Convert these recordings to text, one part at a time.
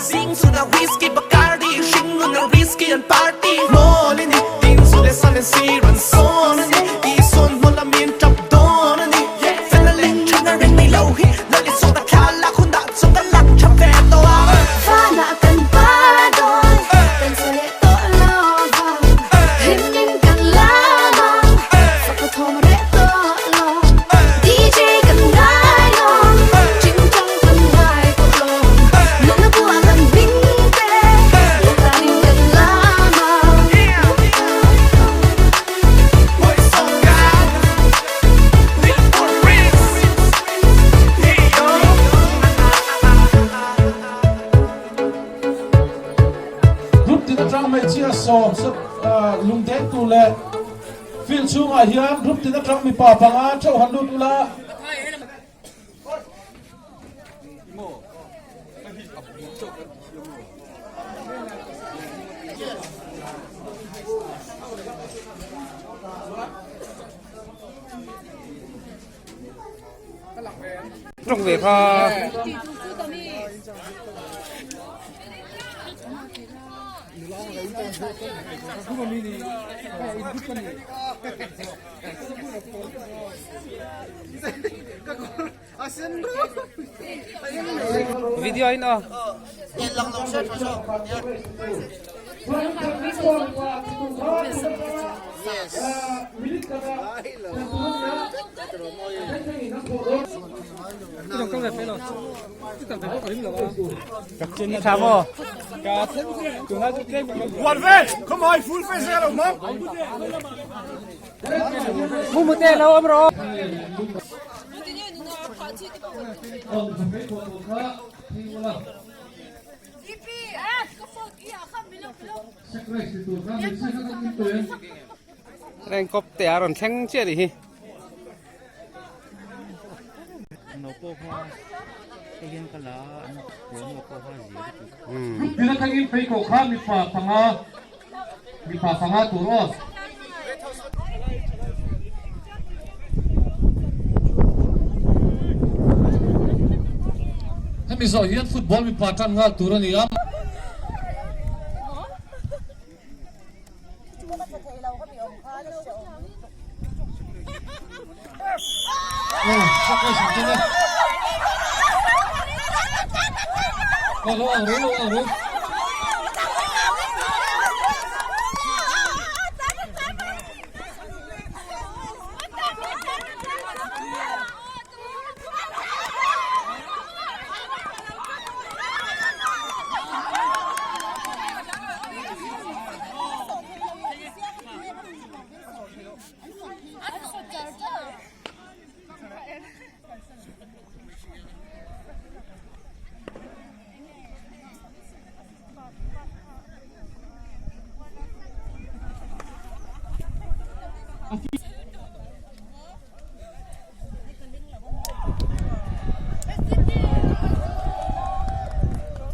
Zing chhuna whisky Bacardi Hring nuna risky an party Mawl i ni Tin zu leh sal in sir an sawn a ni Isuan hmaw lam in tap dawn a ni Fela leh thana reng nei lo hi Lal i sawt a thla lak hunah chuan ka lang tha ve tawh ang. Vanah kan pa dawn kan chaw leh tawh lo vang Hlim in kan lam ang fapa thawm a reh tawh lo DJ kan ngai lo ching chang kan ngai tawh lo Nunna buah kan hming te lehlan in kan lam ang. Group tin atang hmeichhia sawm lungdengtu leh field chhungah hian group tin atang mipa panga theuh han lut ula. Tawng ve kha. Video in aw. Tha maw? Mu mu te lo awm rawh. Reng kawp te a rawn thleng chiah anih hi. Tin atangin pheikhawk kha mipa panga mipa panga tur aw. Hemi zawh hian football mipa tan nghal tur a ni a.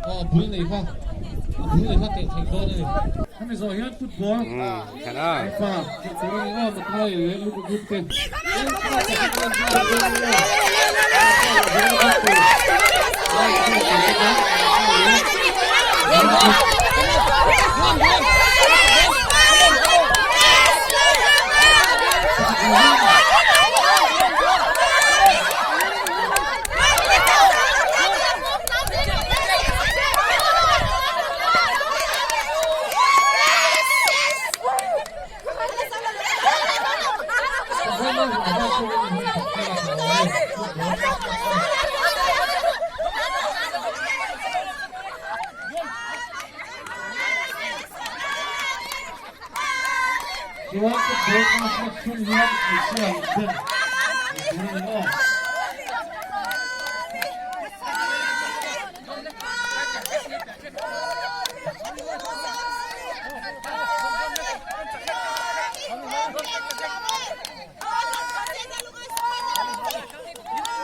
Aw bul nei kha a bul nei kha teh theih dawn a ni. Hemi zawh hian football mipa tih tur a ni aw Matluai leh Luka group te. Chuan football class chhung hian hmeichhia in ben tur a ni aw.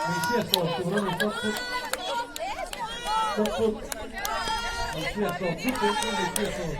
Hmeichhia sawm tur a ni sawt phut sawt phut hmeichhia sawm phut tur chu hmeichhia sawm.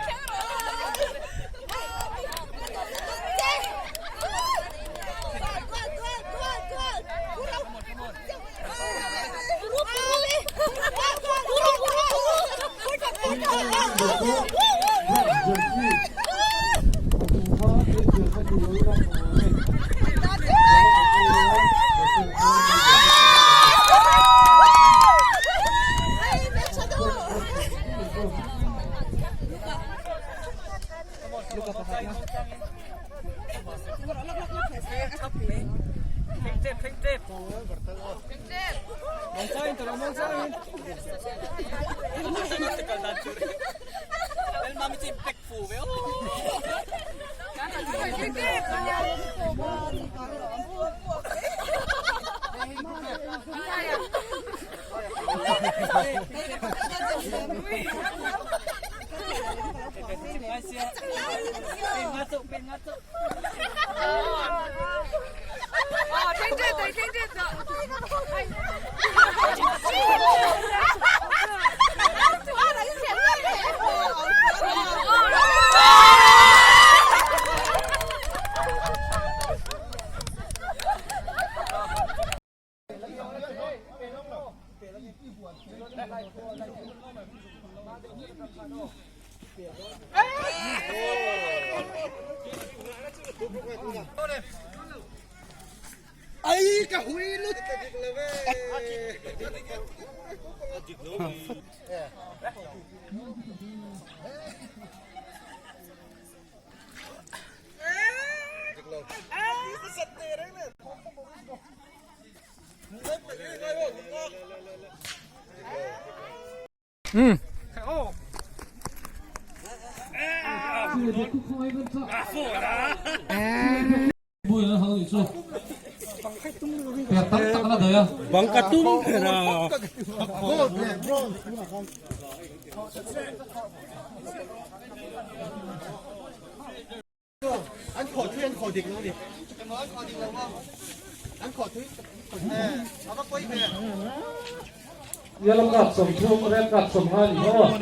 Yellow card 30, red card 15 ni maw?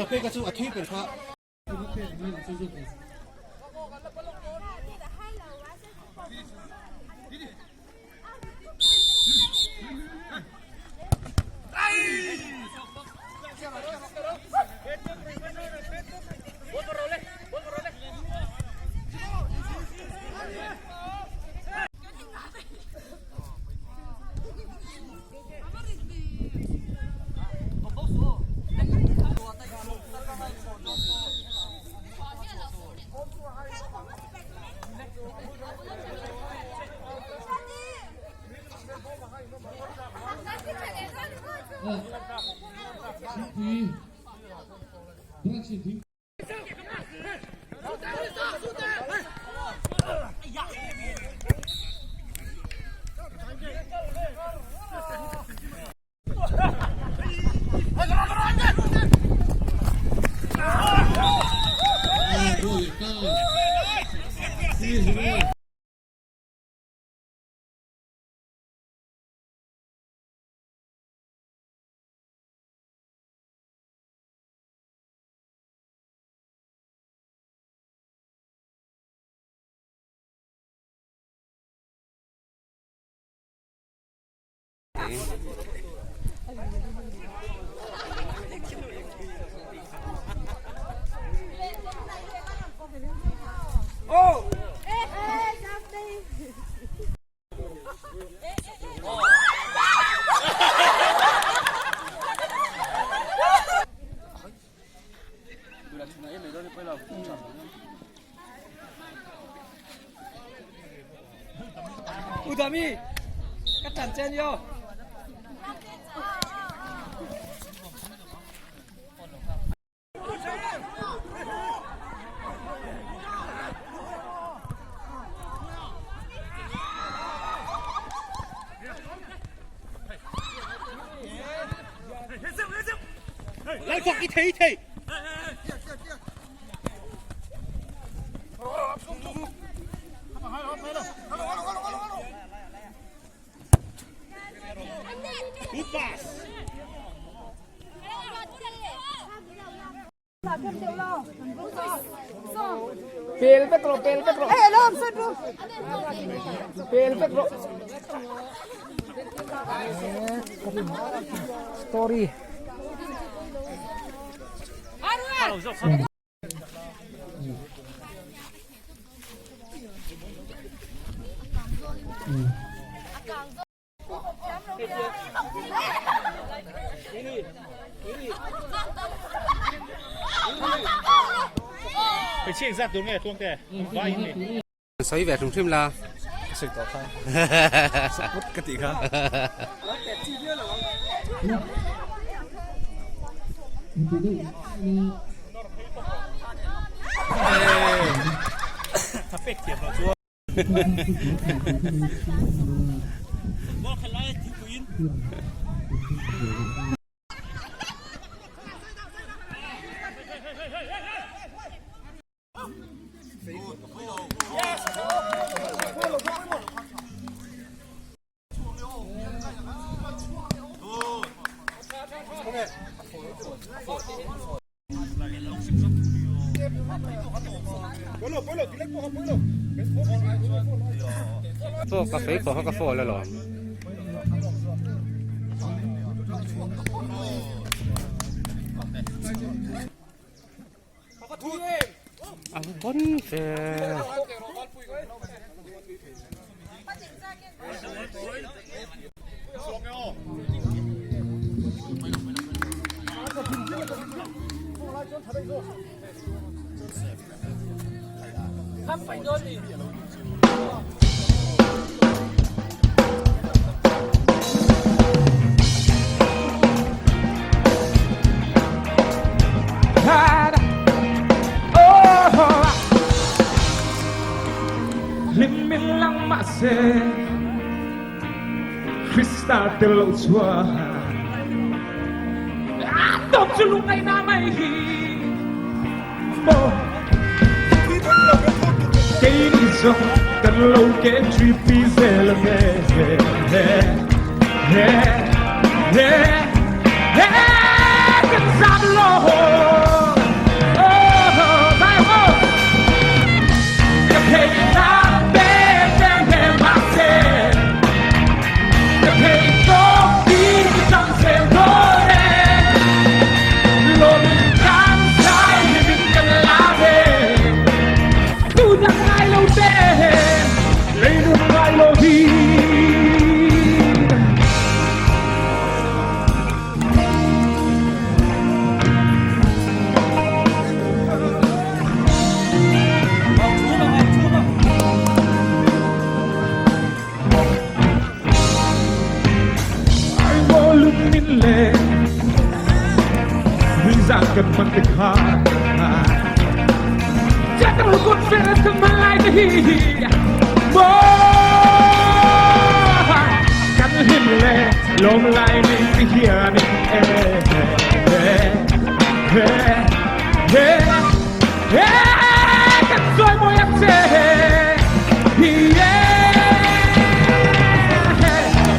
Sawi ve hrim hrim la. Ka sawi tawh kha. Saput ka tih kha. Chaw ka sawi tawh kha ka fall alawm. A bon ve. Krista tel lo chuan a tawp chu lungngaihna mai hi maw keini zawng kan lo ke ṭhipi zel ang e he he he he kan zam lo oh vai ho ka phei na te te he ma se ka phei to ti chang se do re lo kan sai min kan la ve tu dang ngai lo te lấy nung ngai lo hi. Ai maw lungmin le Rizang kan man te kha Chắc là con sẽ thân mà lại te hi Mo Kan him le lom lai ni ti hian e he he he kan sawi mawi ang che yeah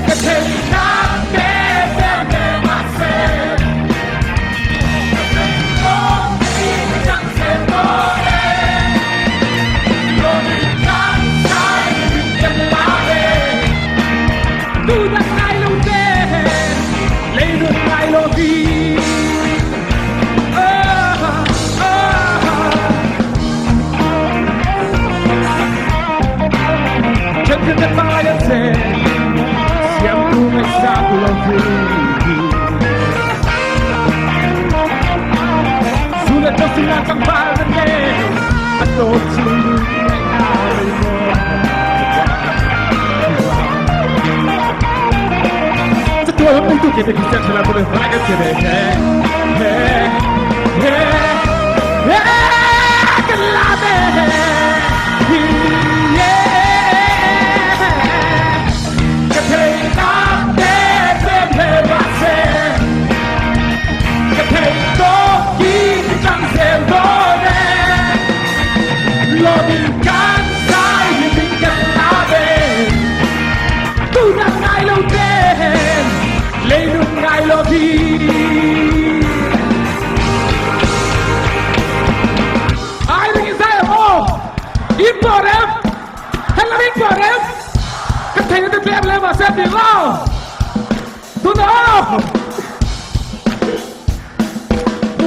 Ka thei na te te te ma se Ka thei to ti ka chang se to e Lo ni kan sai min kan la ve Tu dang ngai lo te leilung ngai lo hi Chân chân mai anh sẽ xem tu ngày xa tu lo hi Sulat to sila kang parane At to sila ay mo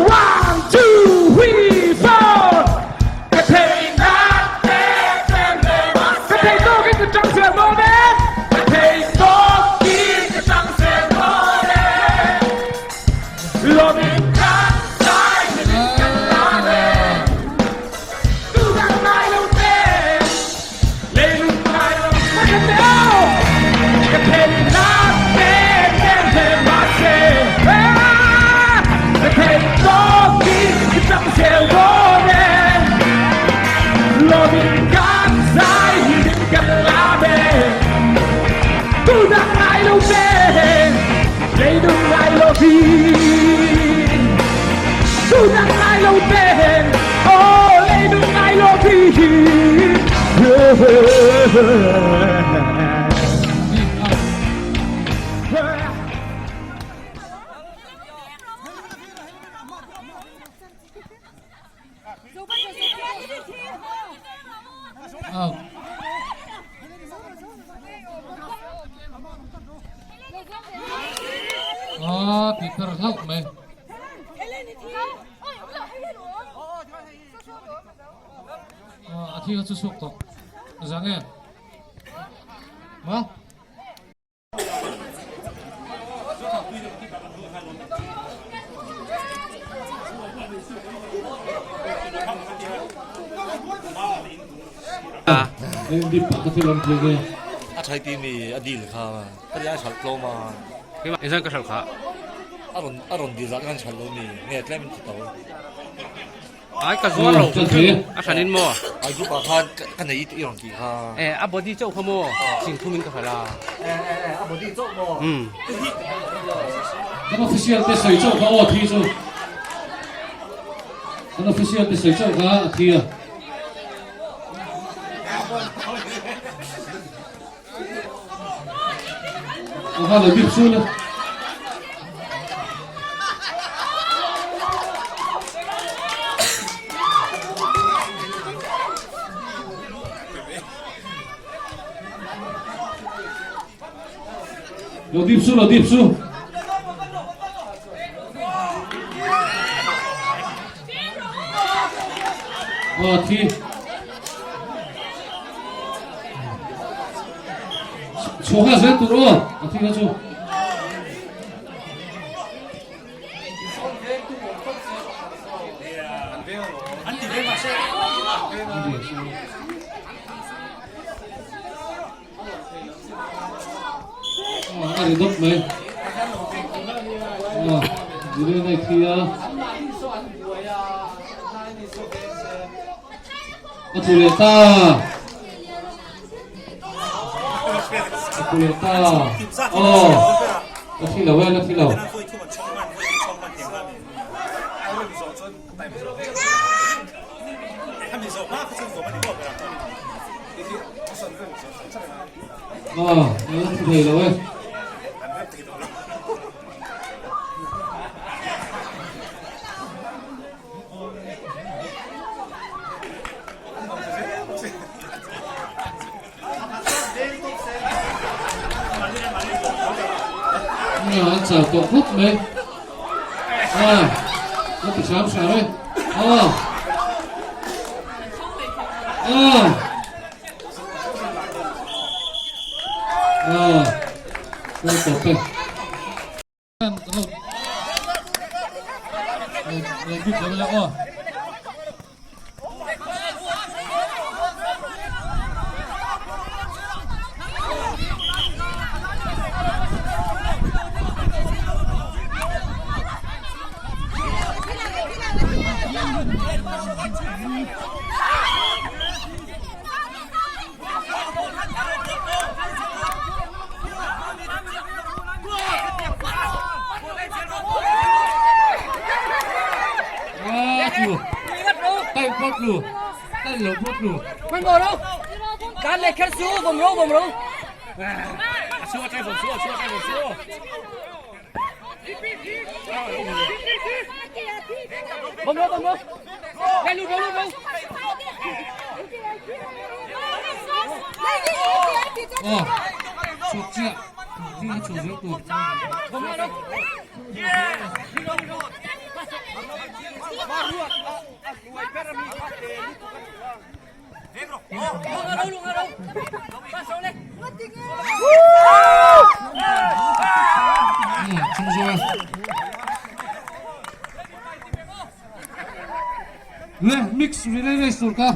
One, two, three, four. Ka thei na te te le ma se. Ka thei to ki ka chang se mo ne. Ka thei to ki ka chang se mo ne. Lo min kan sai min kan la ne. Tu dang ngai lo te. Le lung ngai lo ma ka te o. Ka thei na te te le ma se. Ka thei Ah, ti per hlauh mai. A thi kha chu chhuak tawh. Zang e. Ma? A thai ti mi a dil kha ka ri ai hralh tlawm a. Keimah in zan ka hralh kha. A rawn a rawn dil zat khan hralh lo mi nge tlem in ti to. Ai ka zuar lo a hran in maw. Ai group ah khan ka nei i rawn tih kha. E a body chauh kha maw sing thum in ka hralh a. E e e a body chauh maw. Um. Kan official te sawi chauh kha aw thi chu. Kan official te sawi chauh kha a thi a. Kha lo bip su la. Lo dip su, lo dip su. Aw thi. Chhuah kha zel tur aw, a thi kha chu. A ri dawp mai. Julian a thi a. A thu leh ta. A thu leh ta. Aw. A thi lo e, a thi lo. Aw, a thi thei lo e. An chau tawh khawp mai. A, ka ti hram hram e. A. A. A. Ka tawp e. Le mix relay race tur kha.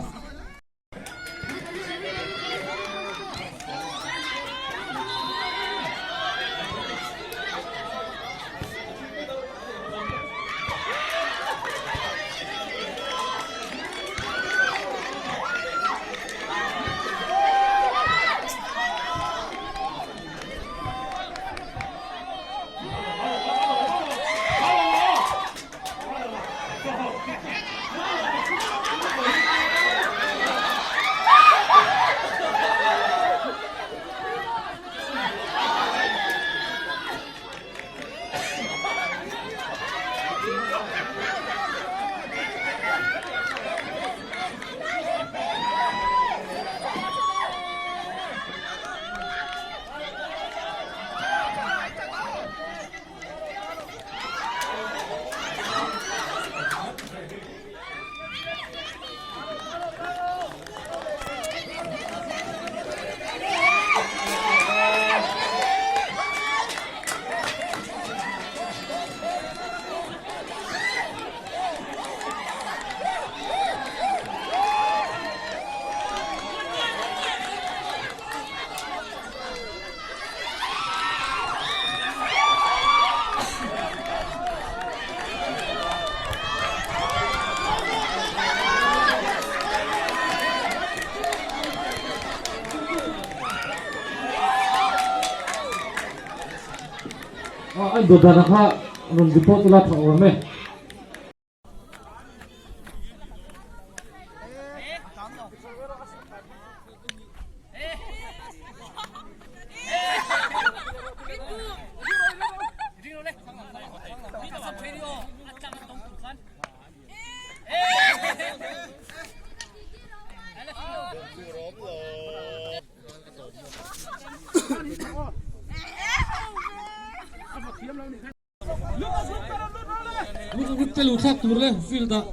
A indawt kha rawn report ila tha awm e. Luka group te luh thlak tur le field ah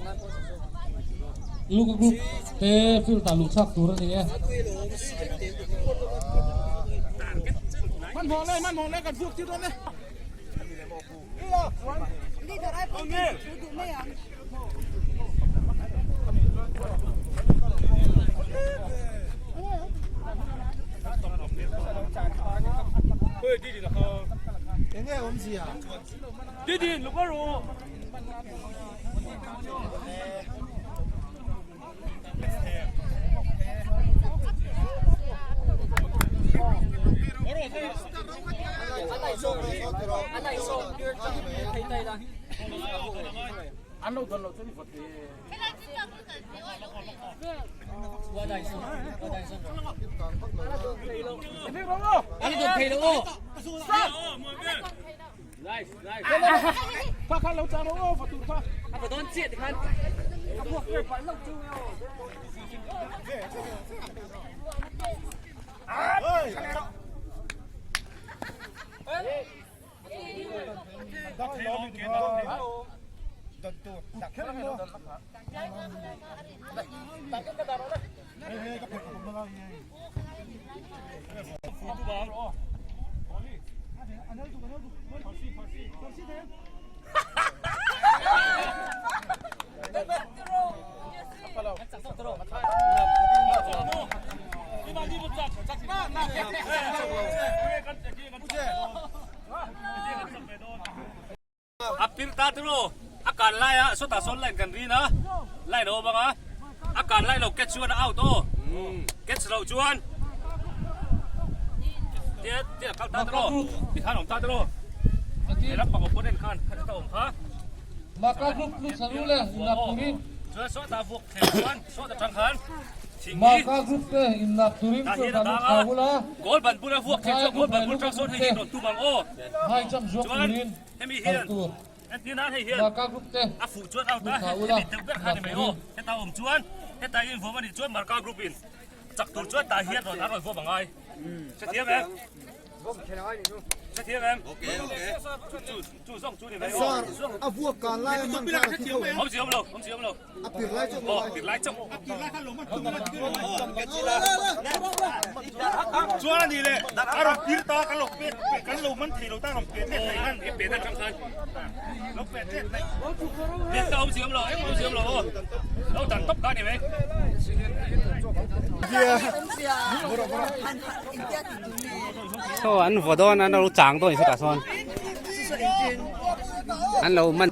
Luka group te field ah luh thlak tur a ni e. A pir ta tiraw a kan lai a sawtah sawn line kan rin a line a awm ang a a kan lai lo catch chuan a out aw catch loh chuan tia tia kal ta tiraw tikhan awm ta tiraw helam pang opponent khan kha ta awm kha Maka group lu salu le innak turin chuan sawtah vuak thlen chuan sawt atang khan thing hi Maka group te innak turin tah chu hian a kan dang thau a ula goal ban bula vuak thlen Makai chuan goal group ban leh bul Luka tang sawn group hei hi te rawn tum ang aw hai jump zuak chuan turin hemi kal hian tur Entir nan hei hian Marka group te a fuh chuan out a, lut thla ula hemi deuh ber kha ni mai aw. Heta awm chuan heta in vawm a nih chuan Marka group in chak tur chuan tah hian rawn a rawn vawm a ngai. Hrethiam em? Hrethiam em? Chu chu zawng chu ni mai aw. Sir, a vuak kan lai a man kha a thi tho em? Awmzia awm lo, awmzia awm lo. A pir lai chauh Aw, pir lai chauh. Chuan a ni le, a rawn pir ta kan lo pet kan lo man thei lo ta rawn pet let thei khan. I pet atang khan. Lo pet let thei. Pet ta awmzia awm lo, eng awmzia awm lo aw. Lo dan tawp ka ni mai. Saw an vaw dawn an lo chang dawn sawtah sawn an lo man.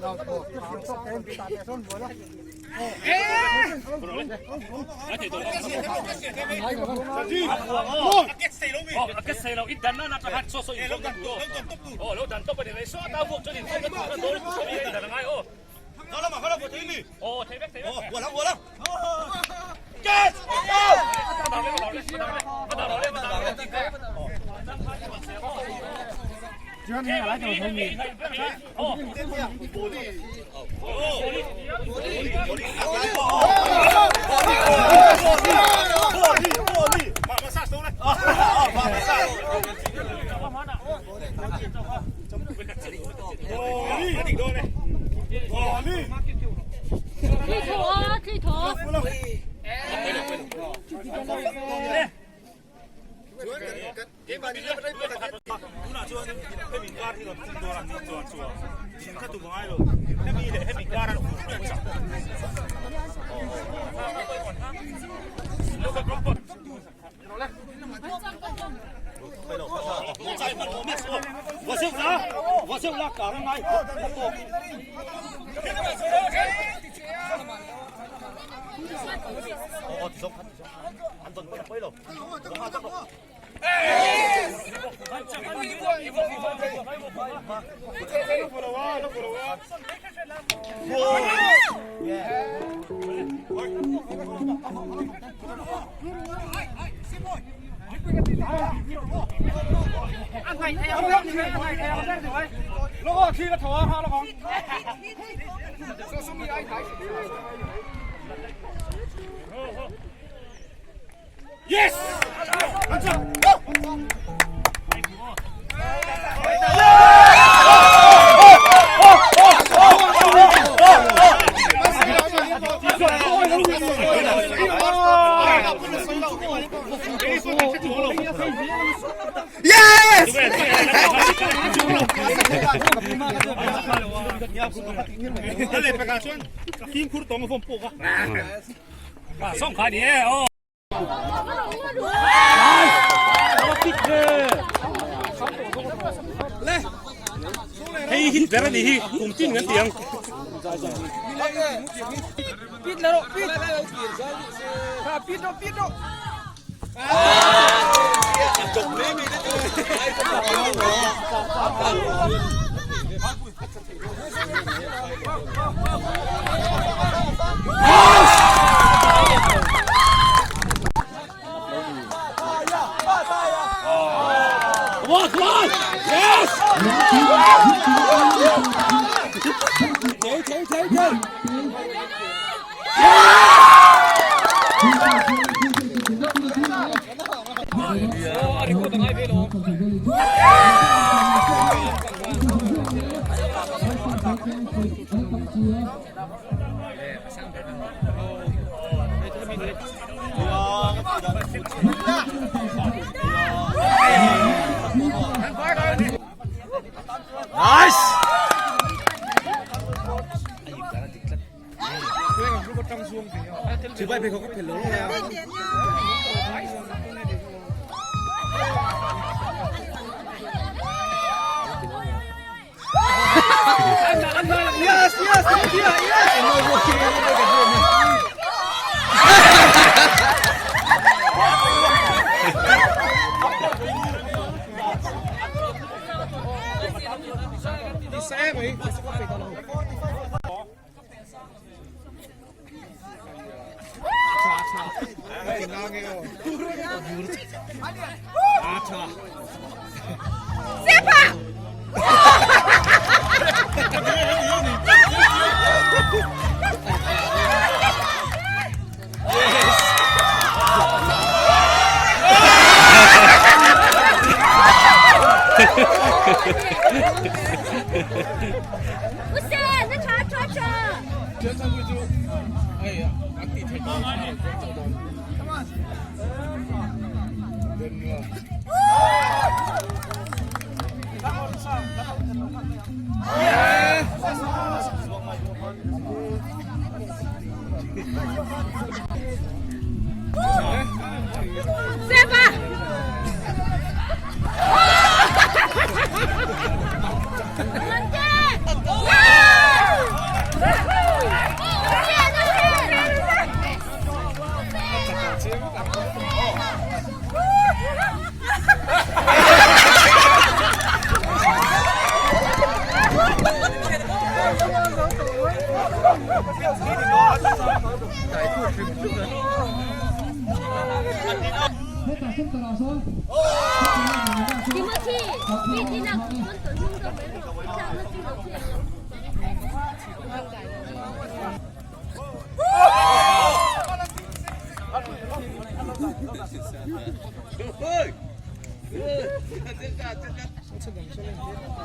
Hei hi ber a ni hi kum tin kan ti ang.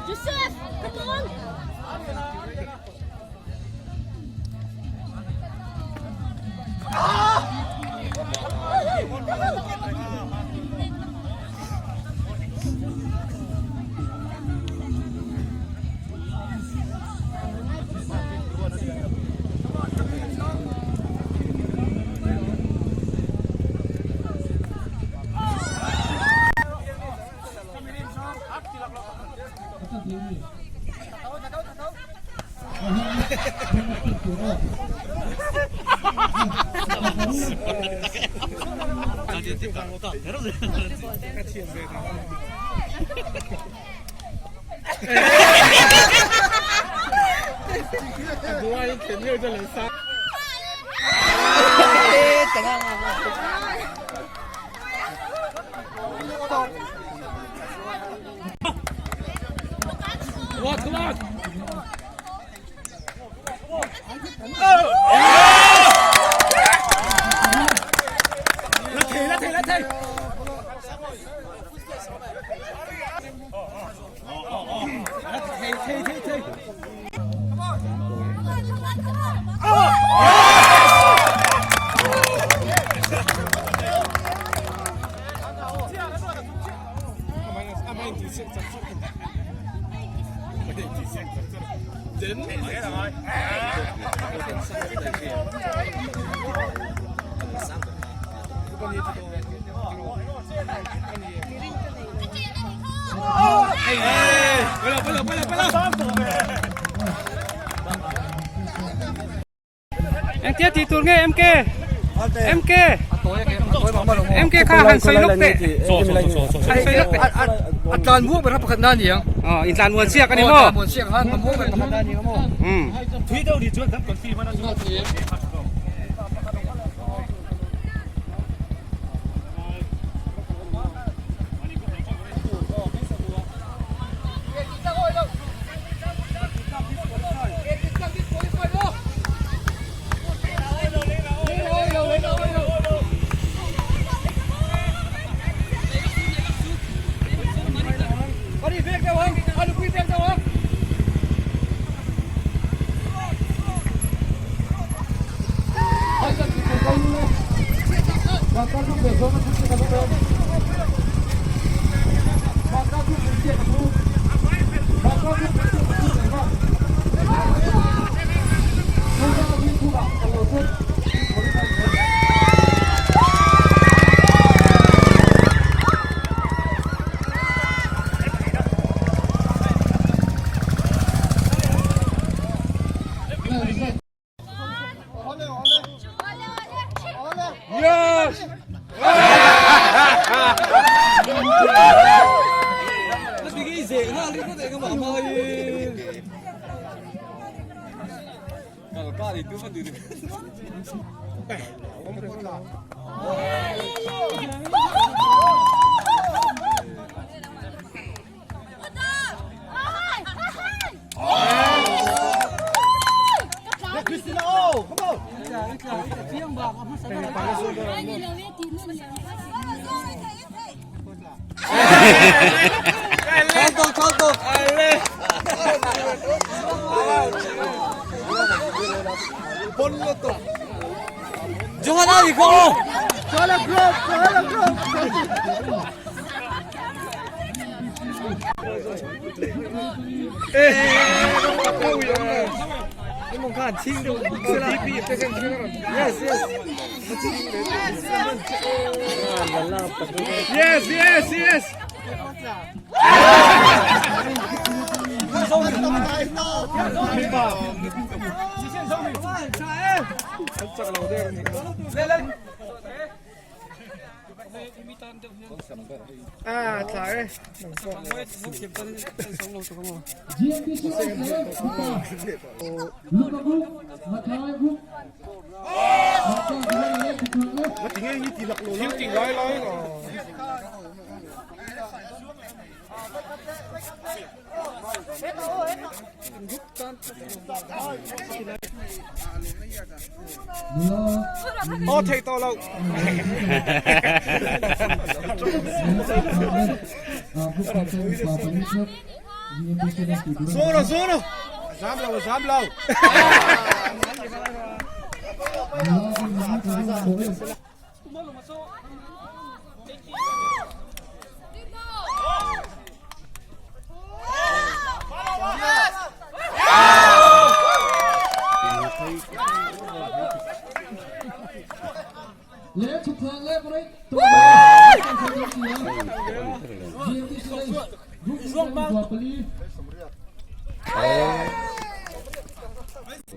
Joseph, come on! Engtia tih tur nge MK? MK? MK kha han sawi lawk teh. Han sawi lawk teh. A tlan muang ber kha pakhat na ni ang. Aw, in tlan muan chiak a ni maw? Tlan muan chiak khan a muang ber pakhat na ni ang maw? Um. Thui deuh ni chuan kan confi hman a chu.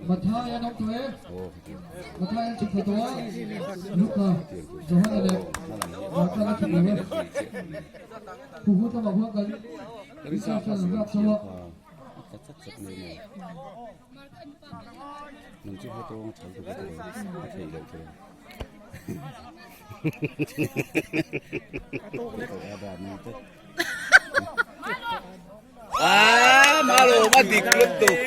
Mathai an awm tawh e. Mathai an chhuk thla tawh a. Luka, Johana leh Marka an chhuk lo e. Huhut lamah khuan kan Richard chuan an rap chho a. À, malo ma dik lutuk.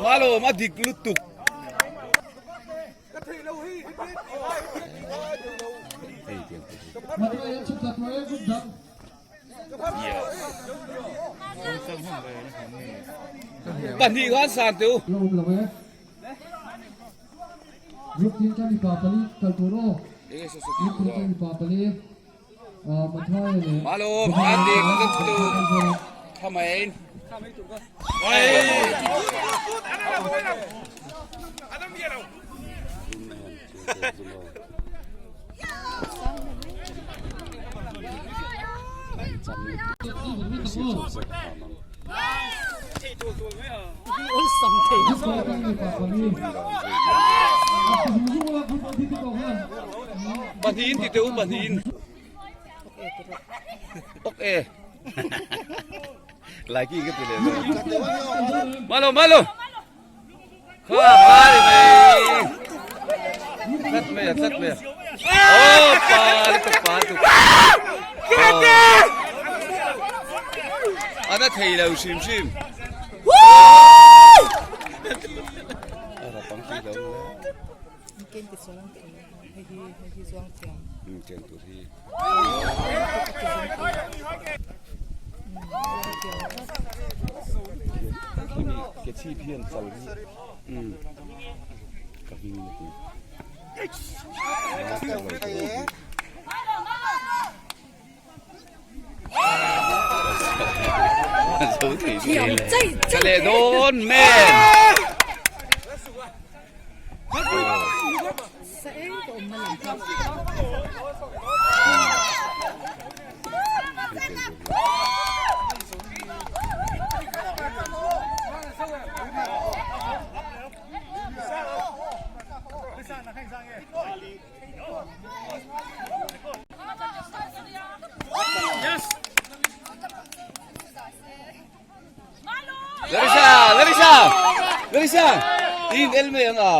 Malo ma dik lutuk. Pahnih khan san teh u. Group tin tan mipa pali kal tur aw. Group tin tan mipa pali Mathai leh Malo ma dik lutuk. Thamain. Pahnihin ti teh u pahnihin. Ok e. Lai ki ka ti leh lo. Malo malo. Kha pa ni mai. Tlat mai a tlat mai a. Oh pa lutuk pa lutuk. Ana thei lo hrim hrim. Ara pang ti lo. Ken ti chuang thei hei hi hei hi zuang thiam. Ken tur hi. Ke chhip hian chal hi ka hming in a ti. Ka leh dawn men. Larissa, Larissa, Larissa, in el mai ang a.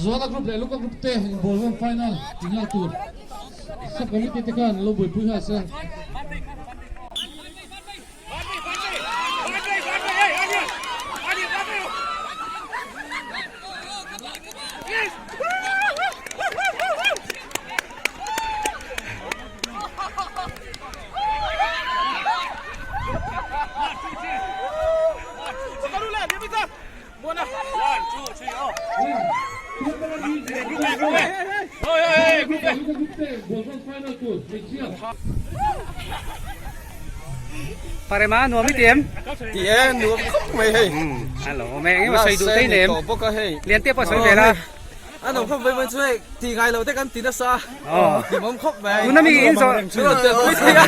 Zuala group leh Luka group te inbawl vawn final tih nghal tur sub committee te khan lo buaipui nghal se. Parema nuam i ti em? Ti e, nuam khawp mai hei. Alo, me eng emaw sawi duh tei nem. Lian te pawh sawi ve la. A nuam khawp mai mai chu hei ti ngai lo te kan ti nasa. Hlimawm khawp mai. Tuna mi in zawh. Chuan tel pui thei a.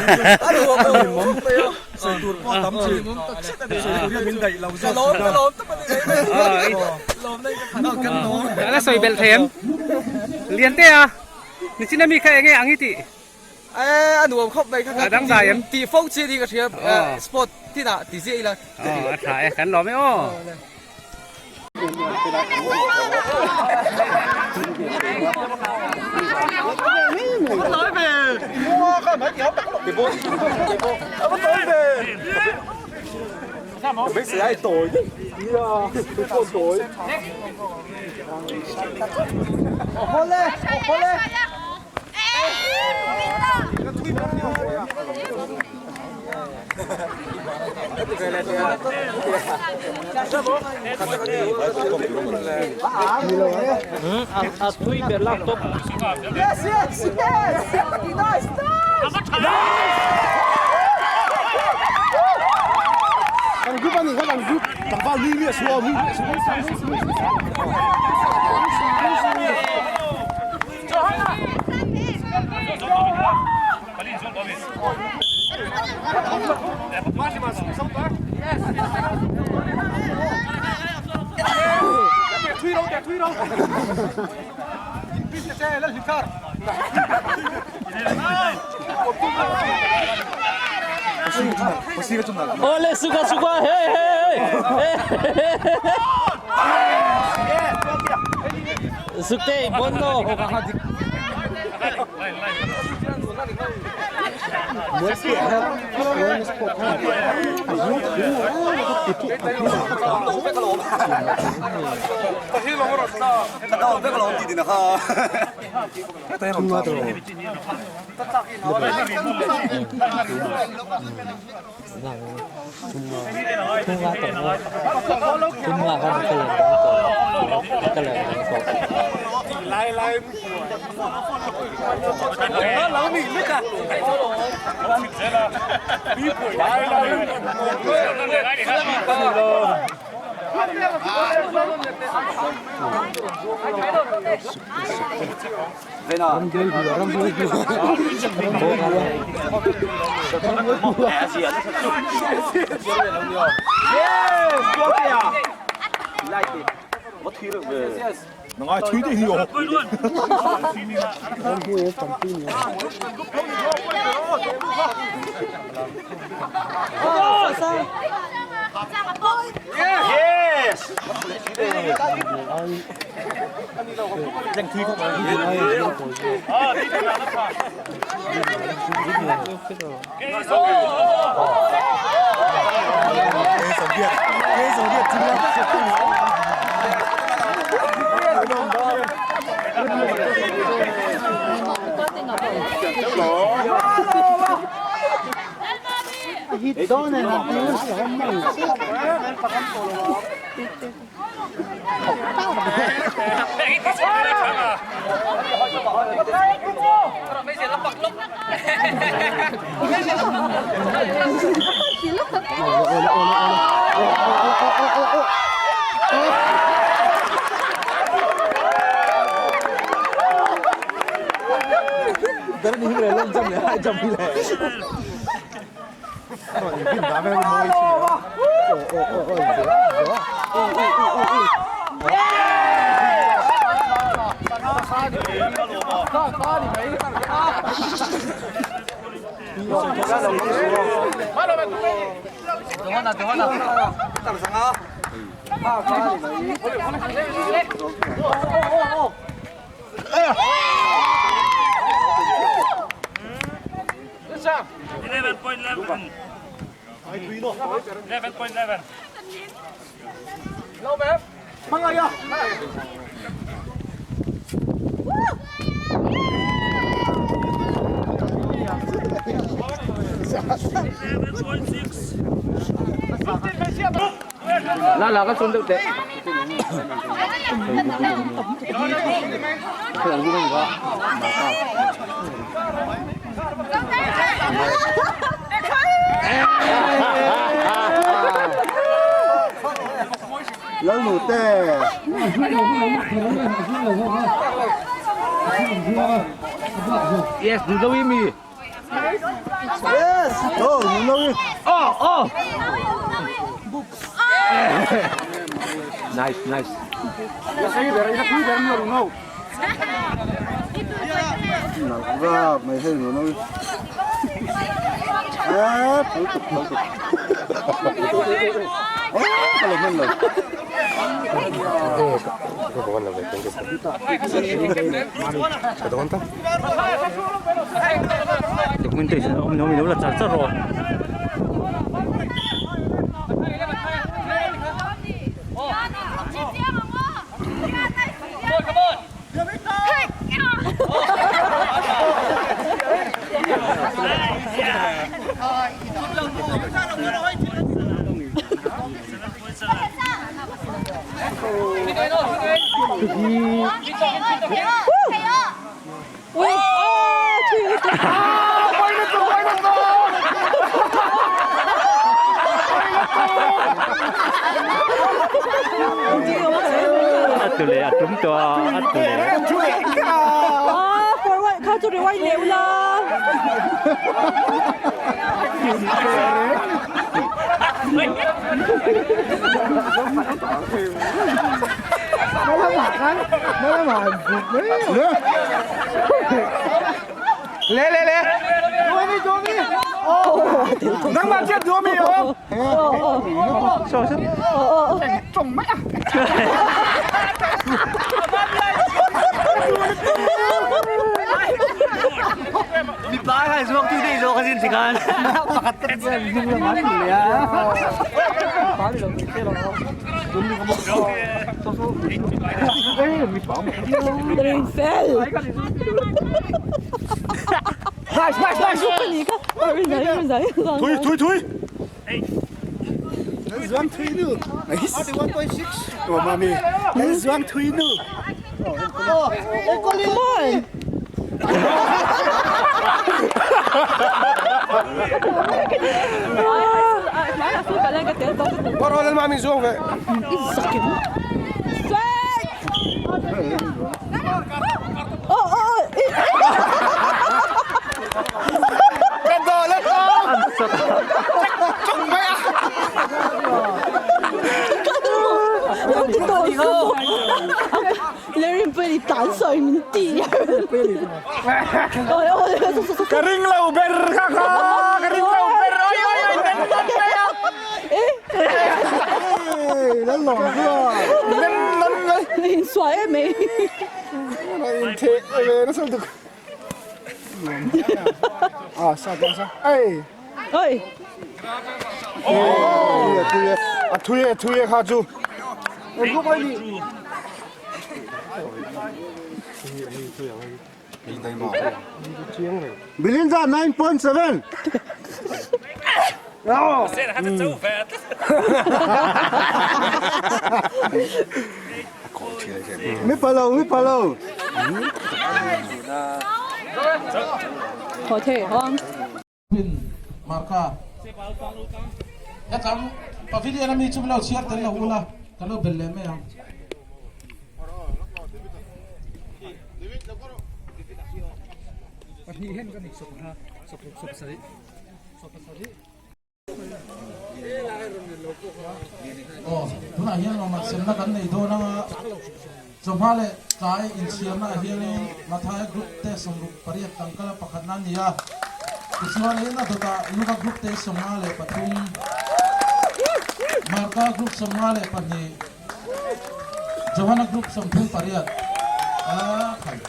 A nuam khawp mai a. Sawi tur pawh a tam thin. Hlimawm tak zet a ni. Sawi tur hian min daih lo zawk. Ka lawm ka lawm tawp a ni mai mai. Lawm na in ka khat. Kan lawm. A la sawi belh thei em? Lian te a. Nichina mi kha enge ang i tih? E a nuam khawp mai kha A dang dai em? Tih fo chi ni ka hria sport tinah ti ziah ila. A tha e kan lawm e aw. Yes, nundawi mi. Yes, oh, nundawi. Oh, oh. Nice, nice. Documentation awm lo la char char rawh. A tu leh a tum tawh a, a tu leh. Ah, forward kha chu rewind leh ula. Ring fel. Nice, nice, nice. Thui thui thui. Zuang thui nu. Nice. 1.6. Oh, mami. Zuang thui nu. Come on. Oh, oh, oh. 你胆水唔啲啊！ Ka ring lo ber kha kha ka ring lo ber oi oi oi den den den 你帅没？哎， Belinda 9.7. Mi pha lo mi pha lo. Pin Marka Hetam pavilion ami chu lo chhiar tel lo ula ka lo bel leh mai ang. Aw, tunah hian lawmman semna kan nei dawn anga chawhma leh tlai inchhiarna ah hianin Mathai group te 68 tangkala pakhatna an ni a, tichuanin a dawtah Luka group te 53, Marka group 52, Johana group 38 a khai.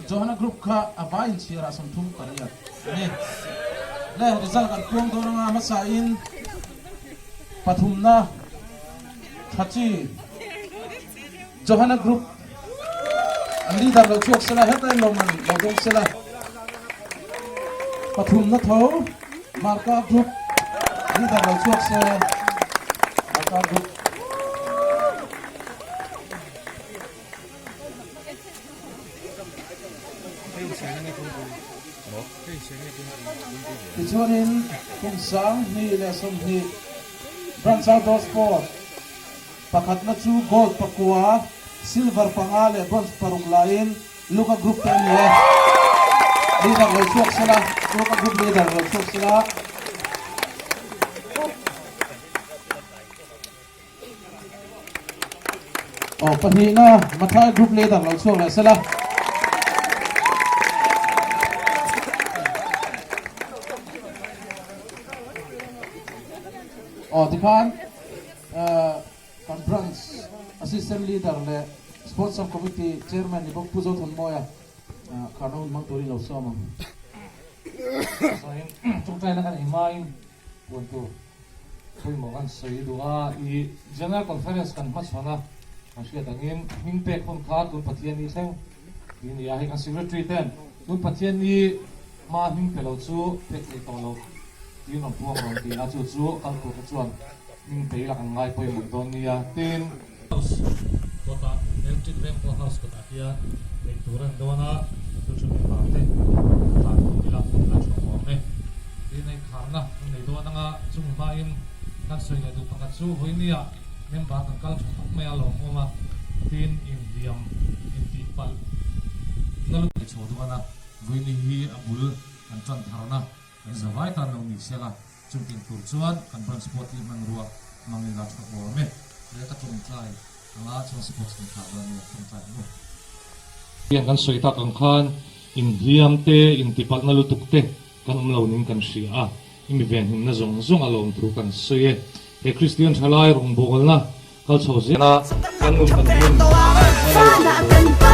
Johana group kha a vai inchhiar ah 38 a ni. Le result kan puang dawn anga hmasa in pathumna tha chi Johana group an leader lo chhuak sela heta in lawmman lo dawng sela pathumna tho Marka group leader lo chhuak se Marka group. Tichuanin kum 2020 Branch Outdoor Sport pakhatna chu Gold pakua, Silver panga leh Bronze paruk laiin Luka Group te a ni e. Leader lo chhuak sela, Luka Group leader lo chhuak sela. Aw pahnihna Mathai group leader lo chhuak leh sela. Aw tikhan kan branch assistant leader leh sports sub committee chairman ni bawk Pu Zothanmawia kharna hun hmang turin lo sawm ang. Tawngtaina kan ei hmain Puan tur pawimawh kan sawi duh a, i General Conference kan hmachhawn a, kan hriat angin hming pek hun kha tun Pathianni thleng tih a ni a, hei kan Secretary ten tun Pathianni hma hming pe lo chu pek theih tawh loh tiin rawn puang rawn ti a, chu chu kal tur te chuan hming pe ila kan ngai pawimawh dawn nia, tin. House kawtah Electric Veng pawh House kawtah hian neih tur a ni dawn a, chu chu mipa te tlan tum ila a tha awm e. Tin hei kharna kan nei dawn anga chumi hmain kan sawi leh duh pakhat chu vawinia member kan kal tha khawp mai a lawmawm a, tin inhliam intih palh na lutuk chho dawn a, vawiini hi a bul kan tan tharna kan zavai tan lo ni sela. Chungtiang tur chuan kan branch pawh hi hmanrua hmangin la tha awm e. He ka tawngtai anga chuan sports kan thlah dawn nia tawngtai ang u. Tiang kan sawi tak ang khan inhliam te, intipalhna lutuk te kan awm lo ning kan hria a, i mi venhimna zawng zawng a lawm thu kan sawi e. He Kristian thalai rawngbawlna kal chho zel a, kan nun kan hun hma lo.